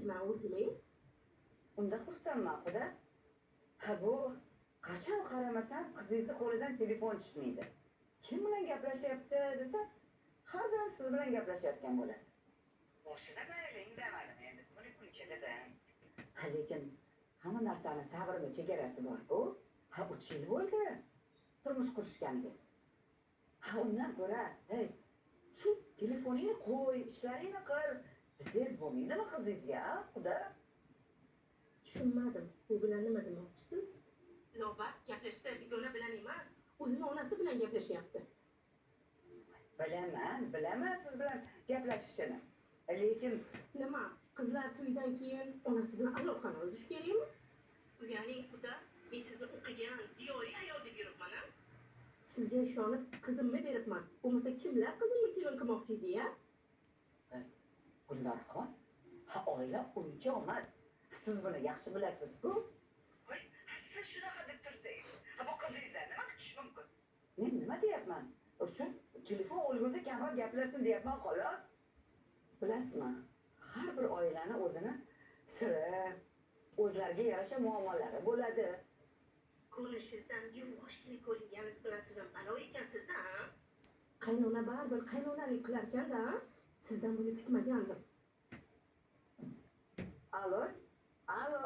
Man o'rgilay. Unda xursandman, quda. Ha, bu qachon qaramasam, qizingizni qo'lidan telefon tushmaydi. Kim bilan gaplashyapti desa, har doim siz bilan gaplashayotgan bo'ladi. Boshida mayli, indamadim, endi buni kuncha dedim. Ha, lekin hamma narsani sabrini chegarasi bor-ku. Ha, 3 yil bo'ldi turmush qurishganiga. Ha, undan ko'ra, hey, shu telefoningni qo'y, ishlaringni qil desangiz bo'lmaydimi qizingizga, a, quda? Tushunmadim. Bu bilan nima demoqchisiz? Lobar gaplashsa, begona bilan emas, o'zini onasi bilan gaplashyapti. Bilaman, bilaman siz bilan gaplashishini. Lekin Nima, qizlar to'ydan keyin onasi bilan aloqani uzish kerakmi? Uyaling, quda, men sizni o'qigan, ziyoli ayol deb yuribman, a? Sizga ishonib qizimni beribman. Bo'lmasa kimlar qizimni kelin qilmoqchi edi, ya? Gulnorxon, ha, oila o'yinchoq emas. Siz buni yaxshi bilasiz-ku. Voy, siz shunaqa deb tursangiz, ha, bu qizingizdan nima kutish mumkin? Men nima deyapman? O'sha telefon o'lgurda kamroq gaplashsin deyapman, xolos. Bilasizmi, har bir oilani o'zini siri, o'zlariga yarasha muammolari bo'ladi. Ko'rinishingizdan yuvoshgina ko'ringaningiz bilan siz ham balo ekansizda, a? Qaynona baribir qaynonalik qilarkan-da, a? Sizdan buni kutmagandim. Alo, alo.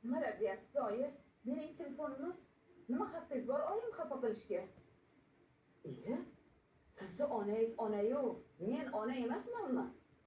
Nimalar deyapsiz, oyi? Mening telefonimni nima haqqingiz bor oyim xafa qilishga? Iye, sizni onangiz onayu, men ona emasmanmi?